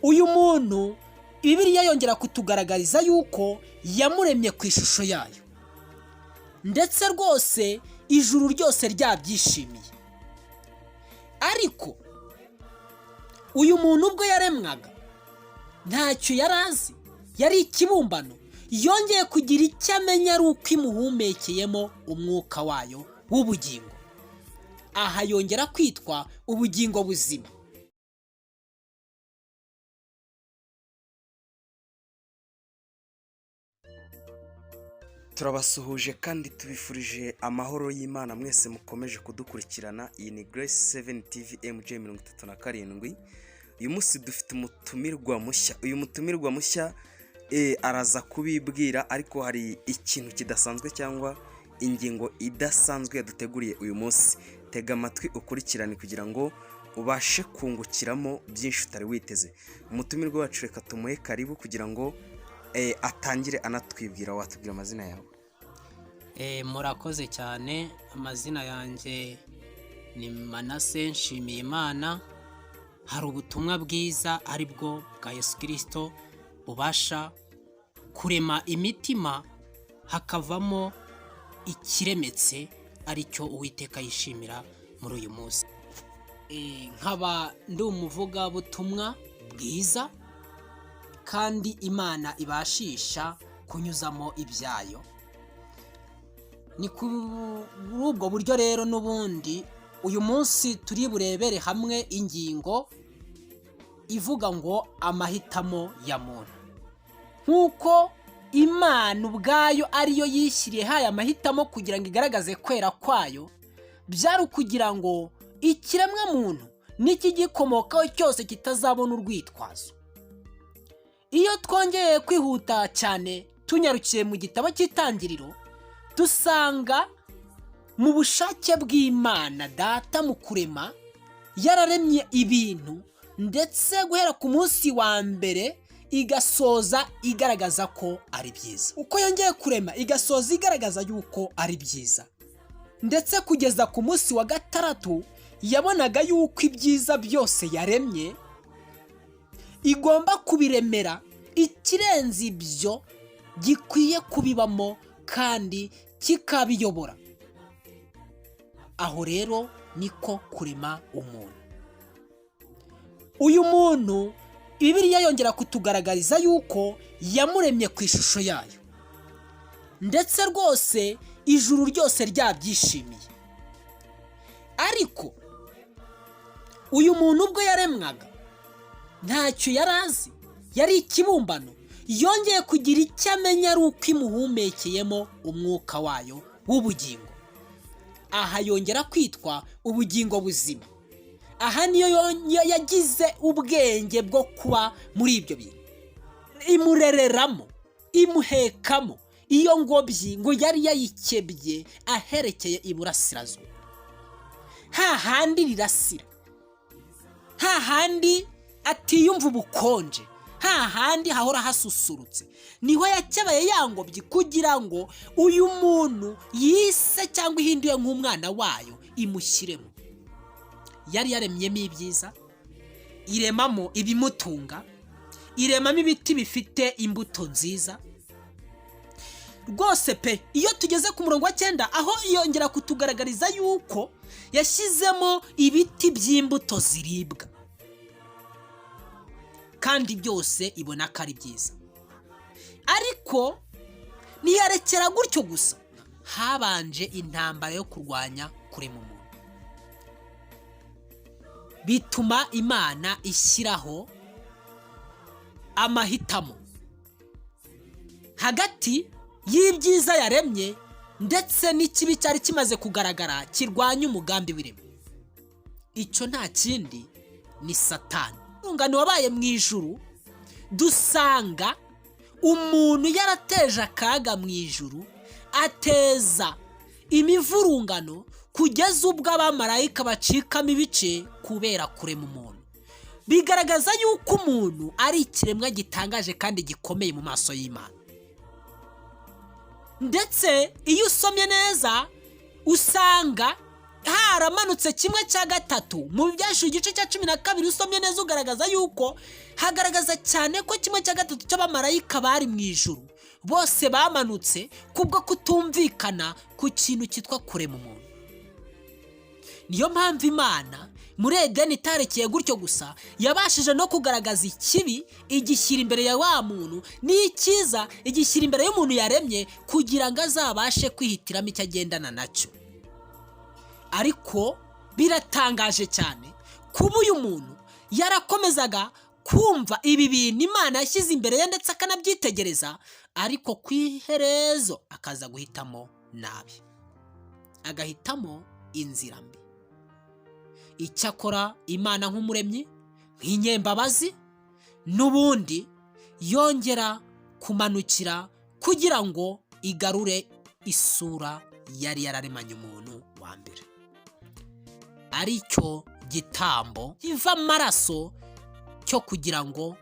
Uyu muntu Bibiliya yongera kutugaragariza yuko yamuremye ku ishusho yayo, ndetse rwose ijuru ryose ryabyishimiye. Ariko uyu muntu ubwo yaremwaga ntacyo yari azi, yari ikibumbano. Yongeye kugira icyo amenya ari uko imuhumekeyemo umwuka wayo w'ubugingo. Aha yongera kwitwa ubugingo buzima. Turabasuhuje kandi tubifurije amahoro y'Imana mwese mukomeje kudukurikirana. Iyi ni Grace 7 TV MJ 37. Uyu munsi dufite umutumirwa mushya. Uyu mutumirwa mushya araza kubibwira, ariko hari ikintu kidasanzwe cyangwa ingingo idasanzwe yaduteguriye uyu munsi. Tega amatwi ukurikirane kugira ngo ubashe kungukiramo byinshi utari witeze. Umutumirwa wacu reka tumuhe karibu kugira ngo atangire anatwibwira. Watubwira amazina yawe? Murakoze cyane. Amazina yanjye ni Manase Nshimiyimana. Hari ubutumwa bwiza ari bwo bwa Yesu Kirisito bubasha kurema imitima hakavamo ikiremetse, aricyo Uwiteka yishimira muri uyu munsi. Nkaba ndi umuvugabutumwa bwiza kandi Imana ibashisha kunyuzamo ibyayo. Ni kuri ubwo buryo rero n'ubundi uyu munsi turi burebere hamwe ingingo ivuga ngo amahitamo ya muntu. Nk'uko Imana ubwayo ariyo yishyiriye haye amahitamo kugira ngo igaragaze kwera kwayo, byari ukugira ngo ikiremwa muntu n'ikigikomokaho cyose kitazabona urwitwazo. Iyo twongeye kwihuta cyane tunyarukiye mu gitabo cy'Itangiriro, dusanga mu bushake bw'Imana Data mu kurema yararemye ibintu, ndetse guhera ku munsi wa mbere igasoza igaragaza ko ari byiza. Uko yongeye kurema igasoza igaragaza yuko ari byiza, ndetse kugeza ku munsi wa gatandatu yabonaga yuko ibyiza byose yaremye igomba kubiremera ikirenze ibyo gikwiye kubibamo kandi kikabiyobora. Aho rero niko kurema umuntu. Uyu muntu Bibiliya yongera kutugaragariza yuko yamuremye ku ishusho yayo, ndetse rwose ijuru ryose ryabyishimiye. Ariko uyu muntu ubwo yaremwaga ntacyo yari azi, yari ikibumbano. Yongeye kugira icyo amenya ari uko imuhumekeyemo umwuka wayo w'ubugingo. Aha yongera kwitwa ubugingo buzima. Aha niyo yagize ubwenge bwo kuba muri ibyo bintu. Imurereramo, imuhekamo iyo ngobyi ngo yari yayikebye aherekeye iburasirazuba, hahandi rirasira, hahandi atiyumva ubukonje, hahandi hahora hasusurutse, niho yakebaye ya ngobyi kugira ngo uyu muntu yise cyangwa ihinduye nk'umwana wayo imushyiremo. Yari yaremyemo ibyiza, iremamo ibimutunga, iremamo ibiti bifite imbuto nziza rwose pe. Iyo tugeze ku murongo wa 9, aho yongera kutugaragariza yuko yashyizemo ibiti by'imbuto ziribwa, kandi byose ibona ko ari byiza. Ariko ntiyarekera gutyo gusa, habanje intambara yo kurwanya kurema umuntu, bituma Imana ishyiraho amahitamo hagati y'ibyiza yaremye ndetse n'ikibi cyari kimaze kugaragara kirwanya umugambi w'irema. Icyo nta kindi ni Satani. Urungano wabaye mu ijuru, dusanga umuntu yarateje akaga mu ijuru, ateza imivurungano kugeza ubwo abamarayika bacikamo ibice kubera kurema umuntu. Bigaragaza yuko umuntu ari ikiremwa gitangaje kandi gikomeye mu maso y'Imana. Ndetse iyo usomye neza usanga Haramanutse 1/3. Mu Byahishuwe igice cya 12, usomye neza ugaragaza yuko hagaragaza cyane ko 1/3 cy'abamarayika bari mu ijuru bose bamanutse kubwo kutumvikana ku kintu cyitwa kurema umuntu. Niyo mpamvu Imana muri Edeni itarekeye gutyo gusa, yabashije no kugaragaza ikibi, igishyira imbere ya wa muntu, n'icyiza igishyira imbere y'umuntu yaremye, kugira ngo azabashe kwihitiramo icyo agendana nacyo. Ariko biratangaje cyane kuba uyu muntu yarakomezaga kumva ibi bintu Imana yashyize imbere ye, ndetse akanabyitegereza, ariko ku iherezo akaza guhitamo nabi, agahitamo inzira mbi. Icyakora Imana nk'umuremyi, nk'inyembabazi, n'ubundi yongera kumanukira kugira ngo igarure isura yari yararemanye umuntu wa mbere, aricyo gitambo kiva amaraso cyo kugira ngo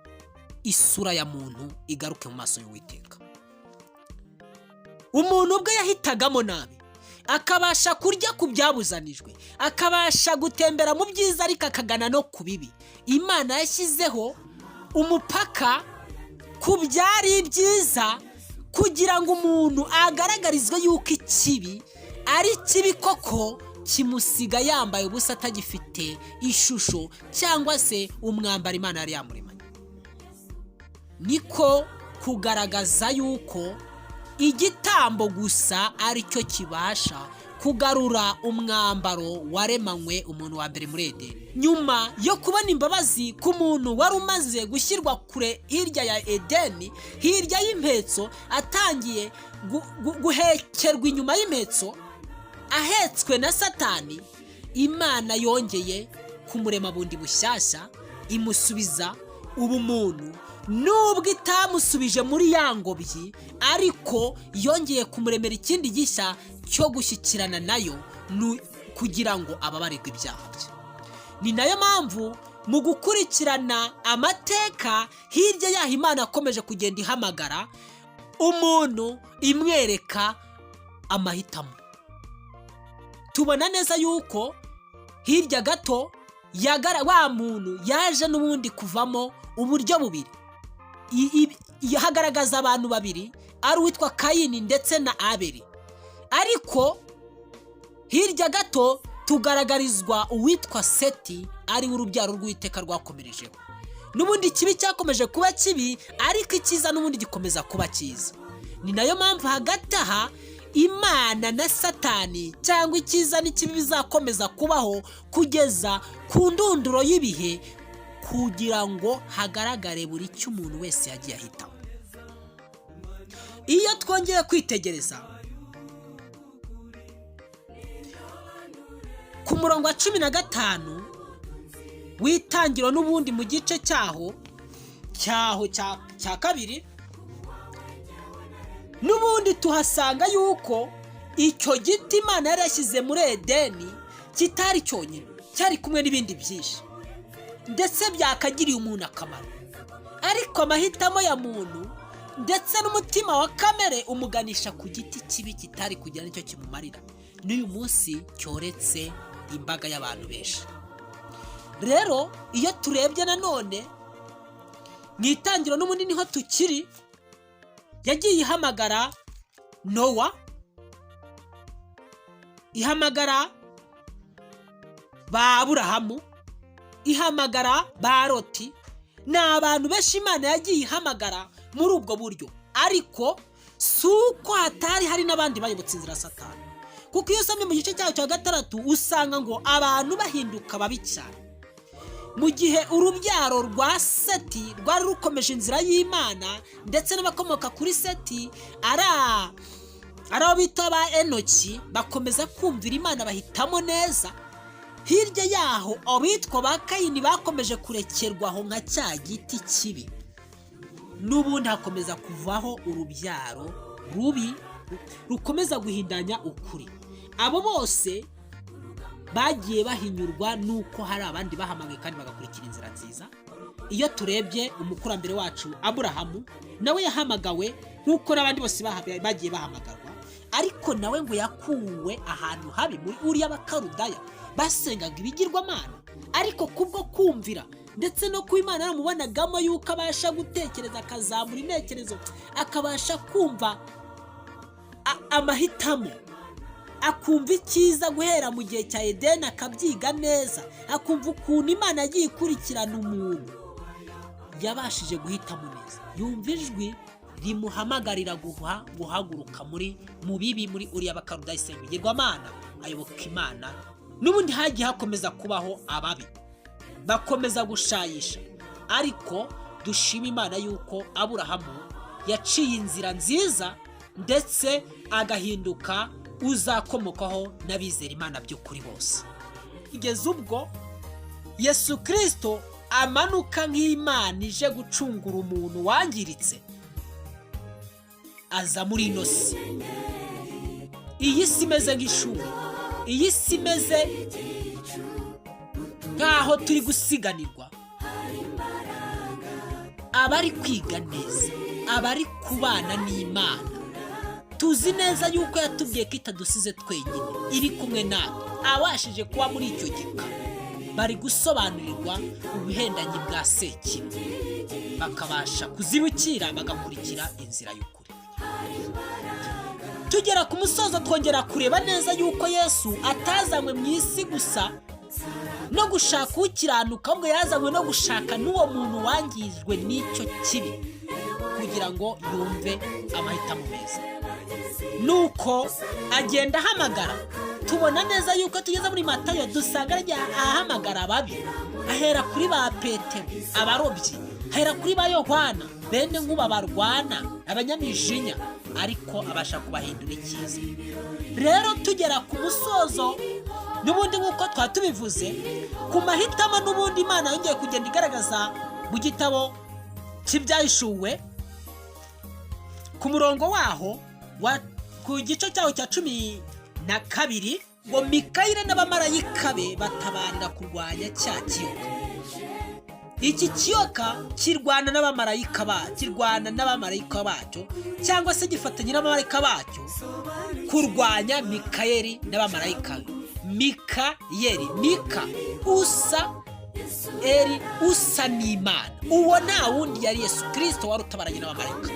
isura ya muntu igaruke mu maso y'Uwiteka. Umuntu ubwe yahitagamo nabi, akabasha kurya ku byabuzanijwe, akabasha gutembera mu byiza, ariko akagana no ku bibi. Imana yashyizeho umupaka ku byari ibyiza kugira ngo umuntu agaragarizwe yuko ikibi ari kibi koko, kimusiga yambaye ubusa, atagifite ishusho cyangwa se umwambaro Imana yari yamuremanye. Niko kugaragaza yuko igitambo gusa aricyo kibasha kugarura umwambaro waremanywe umuntu wa mbere muri Edeni. Nyuma yo kubona imbabazi ku muntu wari umaze gushyirwa kure hirya ya Edeni, hirya y'impetso, atangiye guhekerwa inyuma y'impetso, ahetswe na Satani, Imana yongeye kumurema bundi bushyashya, imusubiza ubumuntu. Nubwo itamusubije muri ya ngobyi, ariko yongeye kumuremera ikindi gishya cyo gushyikirana nayo kugira ngo ababarirwe ibyaha bye. Ni nayo mpamvu mu gukurikirana amateka hirya y'aho, Imana yakomeje kugenda ihamagara umuntu, imwereka amahitamo. Tubona neza yuko hirya gato wa muntu yaje n'ubundi kuvamo uburyo bubiri. Hagaragaza abantu babiri, ari uwitwa Kayini ndetse na Abeli. Ariko hirya gato tugaragarizwa uwitwa Seti, ari we urubyaro rw'Uwiteka rwakomerejeho. N'ubundi ikibi cyakomeje kuba kibi, ariko icyiza n'ubundi gikomeza kuba cyiza. Ni nayo mpamvu hagati aha Imana na Satani, cyangwa icyiza n'ikibi, bizakomeza kubaho kugeza ku ndunduro y'ibihe, kugira ngo hagaragare buri cyo umuntu wese yagiye ahitamo. Iyo twongeye kwitegereza ku murongo wa 15 w'Itangiro, n'ubundi mu gice cyaho cya kabiri, n'ubundi tuhasanga yuko icyo giti Imana yari yashyize muri Edeni kitari cyonyine, cyari kumwe n'ibindi byinshi ndetse byakagiriye umuntu akamaro. Ariko amahitamo ya muntu ndetse n'umutima wa kamere umuganisha ku giti kibi kitari kugira nicyo kimumarira, n'uyu munsi cyoretse imbaga y'abantu benshi. Rero iyo turebye nanone mu Itangiro, n'ubundi niho tukiri, yagiye ihamagara Nowa, ihamagara ba Aburahamu, ihamagara ba Loti. Ni abantu benshi Imana yagiye ihamagara muri ubwo buryo. Ariko si uko hatari hari n'abandi bayobotse inzira ya Satani, kuko iyo usomye mu gice cyaho cya 6 usanga ngo abantu bahinduka babi cyane. Mu gihe urubyaro rwa Seti rwari rukomeje inzira y'Imana, ndetse n'abakomoka kuri Seti, ari abo bita ba Enoki, bakomeza kumvira Imana, bahitamo neza. Hirya yaho abitwa ba Kayini bakomeje kurekerwa aho nka cya giti kibi, n'ubundi hakomeza kuvaho urubyaro rubi rukomeza guhindanya ukuri. Abo bose bagiye bahinyurwa n'uko hari abandi bahamagaye kandi bagakurikira inzira nziza. Iyo turebye umukurambere wacu Aburahamu, nawe yahamagawe nk'uko n'abandi bose bagiye bahamagarwa. Ariko nawe ngo yakuwe ahantu habi muri Uriya Bakarudaya basengaga ibigirwamana, ariko kubwo kumvira ndetse no kuba Imana yaramubonagamo yuko abasha gutekereza, akazamura intekerezo, akabasha kumva amahitamo, akumva icyiza guhera mu gihe cya Edeni, akabyiga neza, akumva ukuntu Imana yagiye ikurikirana umuntu, yabashije guhitamo neza. Yumva ijwi rimuhamagarira guhaguruka muri mu bibi, muri uriya Bakarudaya isenga ibigirwamana, ayoboka Imana. N'ubundi hagiye hakomeza kubaho ababi, bakomeza gushayisha, ariko dushima Imana yuko Aburahamu yaciye inzira nziza, ndetse agahinduka uzakomokaho n'abizera Imana by'ukuri bose, kugeza ubwo Yesu Kirisito amanuka nk'Imana ije gucungura umuntu wangiritse, aza muri ino si. Iyi si imeze nk'ishuri, iyi si imeze nk'aho turi gusiganirwa. Abari kwiga neza, abari kubana n'Imana, tuzi neza yuko yatubwiye ko itadusize twenyine, iri kumwe natwe. Abashije kuba muri icyo gika bari gusobanurirwa ubuhendanyi bwa Sekibi, bakabasha kuzibukira, bagakurikira inzira y'ukuri. Tugera ku musozo, twongera kureba neza yuko Yesu atazanywe mu isi gusa no gushaka ukiranuka, ahubwo yazanywe no gushaka n'uwo muntu wangijwe n'icyo kibi, kugira ngo yumve amahitamo meza. Nuko agenda ahamagara. Tubona neza yuko tugeze muri Matayo, dusanga agiye ahamagara ababi, ahera kuri ba Petero abarobyi, ahera kuri ba Yohana bene nkuba barwana, abanyamijinya, ariko abasha kubahindura icyiza. Rero tugera ku musozo, n'ubundi nk'uko twaba tubivuze ku mahitamo, n'ubundi Imana yongeye kugenda igaragaza mu gitabo cy'Ibyahishuwe, ku murongo waho ku gice cyaho cya 12, ngo Mikayire n'abamarayika be batabarira kurwanya cya kiyoka. Iki kiyoka kirwana n'abamarayika ba kirwana n'abamarayika bacyo, cyangwa se gifatanya n'abamarayika bacyo kurwanya Mikayeli n'abamarayika be. Mikayeli, Mika usa, Eri usa n'Imana. Uwo nta wundi, yari Yesu Kirisito wari utabaranye n'abamarayika.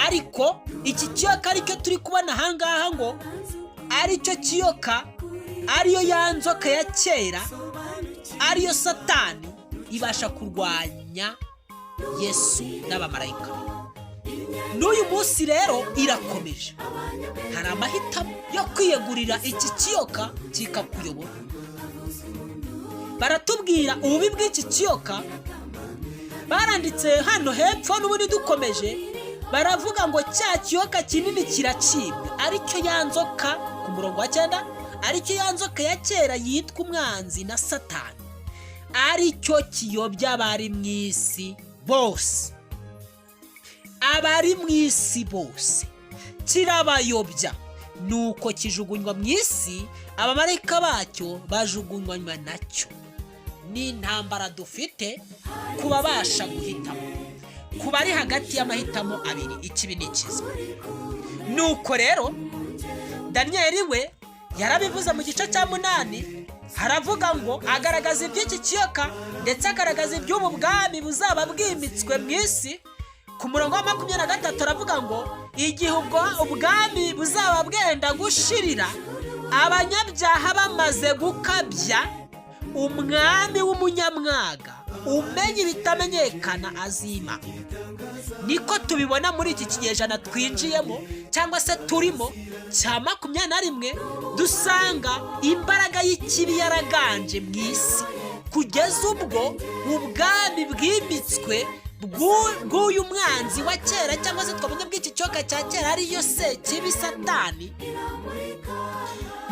Ariko iki kiyoka aricyo turi kubona ahangaha, ngo aricyo kiyoka, ariyo ya nzoka ya kera, ariyo Satani, ibasha kurwanya Yesu n'abamarayika be. N'uyu munsi rero irakomeje. Hari amahitamo yo kwiyegurira iki kiyoka kikakuyobora. Baratubwira ububi bw'iki kiyoka, baranditse hano hepfo. N'ubundi dukomeje, baravuga ngo cya kiyoka kinini kiracibwa, aricyo ya nzoka, ku murongo wa 9, aricyo ya nzoka ya kera yitwa umwanzi na Satani, aricyo kiyobya abari mu isi bose. Abari mu isi bose kirabayobya. Nuko kijugunywa mu isi, abamarayika bacyo bajugunywa nacyo. Ni intambara dufite ku babasha guhitamo, ku bari hagati y'amahitamo abiri, ikibi n'ikiza. Nuko rero Daniyeli we yarabivuze mu gice cya 8, haravuga ngo agaragaza iby'iki kiyoka, ndetse agaragaza iby'ubu bwami buzaba bwimitswe mu isi. Ku murongo wa 23 aravuga ngo igihe ubwo ubwami buzaba bwenda gushirira, abanyabyaha bamaze gukabya, umwami w'umunyamwaga umenya ibitamenyekana azima. Niko tubibona muri iki kinyejana twinjiyemo, cyangwa se turimo, cya 21, dusanga imbaraga y'ikibi yaraganje mu isi, kugeza ubwo ubwami bwimitswe bw'uyu mwanzi wa kera, cyangwa se twabonye bw'iki cyoka cya kera, ariyo se kibi Satani,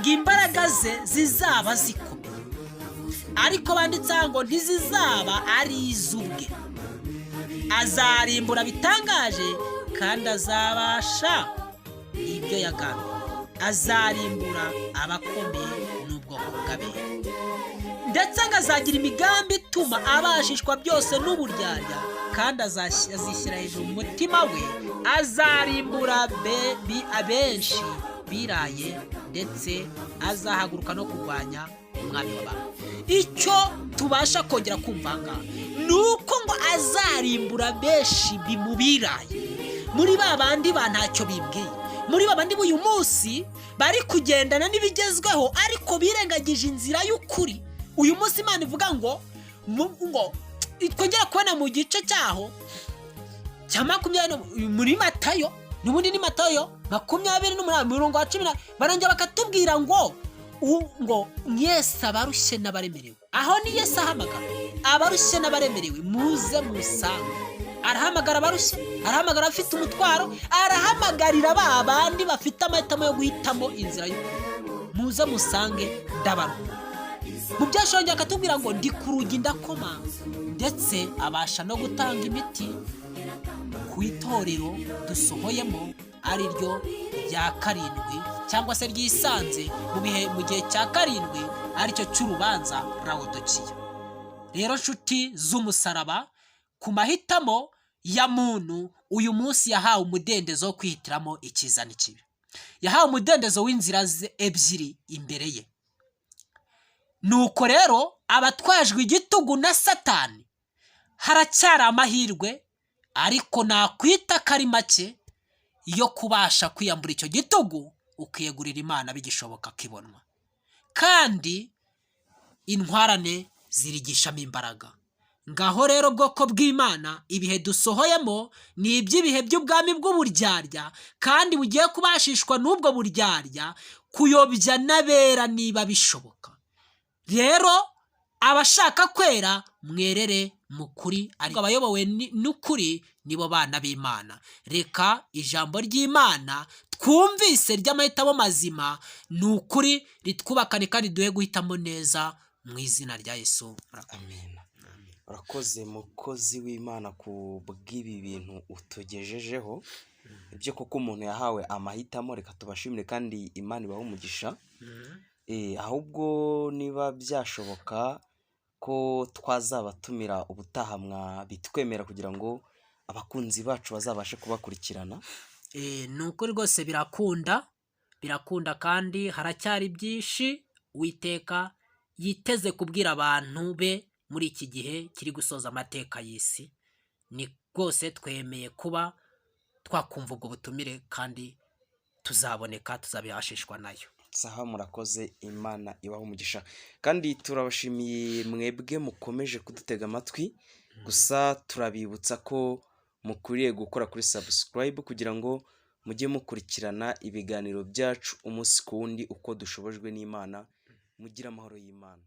ngo imbaraga ze zizaba zikomeye. Ariko banditseho ngo ntizizaba ari iz'ubwe, azarimbura bitangaje kandi azabasha ibyo yagambiriye, azarimbura abakomeye n'ubwoko bw'abera. Ndetse ngo azagira imigambi ituma abashishwa byose n'uburyarya, kandi azishyira hejuru mu mutima we, azarimbura abenshi biraye, ndetse azahaguruka no kurwanya umwami w'abantu. Icyo tubasha kongera kumva ngaha ni uko ngo azarimbura benshi bimubiraye, muri ba bandi ba ntacyo bibwiye, muri ba bandi b'uyu munsi bari kugendana n'ibigezweho ariko birengagije inzira y'ukuri. Uyu munsi Imana ivuga ngo twongera kubona mu gice cyaho cya 20 muri Matayo, n'ubundi ni Matayo 28 mirongo wa 10, barongera bakatubwira ngo mwese abarushye n'abaremerewe. Aho ni Yesu ahamagara abarushye n'abaremerewe, muze musange. Arahamagara abarushye, arahamagara abafite umutwaro, arahamagarira ba bandi bafite amahitamo yo guhitamo inzira y'ukuri, muze musange ndabaruhura. Mu byashongera akatubwira ngo ndi ku rugi ndakomanga, ndetse abasha no gutanga imiti ku itorero dusohoyemo, ari ryo rya karindwi cyangwa se ryisanze mu bihe mu gihe cya karindwi, aricyo cy'urubanza, Lawodokiya. Rero nshuti z'umusaraba, ku mahitamo ya muntu uyu munsi, yahawe umudendezo wo kwihitiramo icyiza n'ikibi, yahawe umudendezo w'inzira ze ebyiri imbere ye. Nuko rero abatwajwe igitugu na Satani, haracyari amahirwe, ariko nakwita ko ari make, yo kubasha kwiyambura icyo gitugu ukiyegurira Imana bigishoboka kibonwa. Kandi intwarane zirigishamo imbaraga. Ngaho rero, bwoko bw'Imana, ibihe dusohoyemo ni iby'ibihe by'ubwami bw'uburyarya, kandi bugiye kubashishwa n'ubwo buryarya kuyobya n'abera niba bishoboka. Rero abashaka kwera, mwerere mu kuri, ariko abayobowe n'ukuri nibo bana b'Imana. Reka ijambo ry'Imana twumvise ry'amahitamo mazima ni ukuri ritwubakane kandi duhe guhitamo neza mu izina rya Yesu. Amen. Urakoze, mukozi w'Imana, ku bw'ibi bintu utugejejeho. Ibyo koko umuntu yahawe amahitamo. Reka tubashimire kandi Imana ibahe umugisha. Ahubwo niba byashoboka ko twazabatumira ubutaha, mwabitwemera kugira ngo abakunzi bacu bazabashe kubakurikirana? Ni ukuri rwose birakunda, birakunda, kandi haracyari byinshi Uwiteka yiteze kubwira abantu be muri iki gihe kiri gusoza amateka y'isi. Ni rwose twemeye kuba twakumva ubwo butumire, kandi tuzaboneka, tuzabihashishwa nayo. Sawa, murakoze, Imana ibahe umugisha. Kandi turabashimiye mwebwe mukomeje kudutega amatwi. Gusa turabibutsa ko mukwiriye gukora kuri subscribe kugira ngo mujye mukurikirana ibiganiro byacu umunsi ku wundi uko dushobojwe n'Imana. Mugire amahoro y'Imana.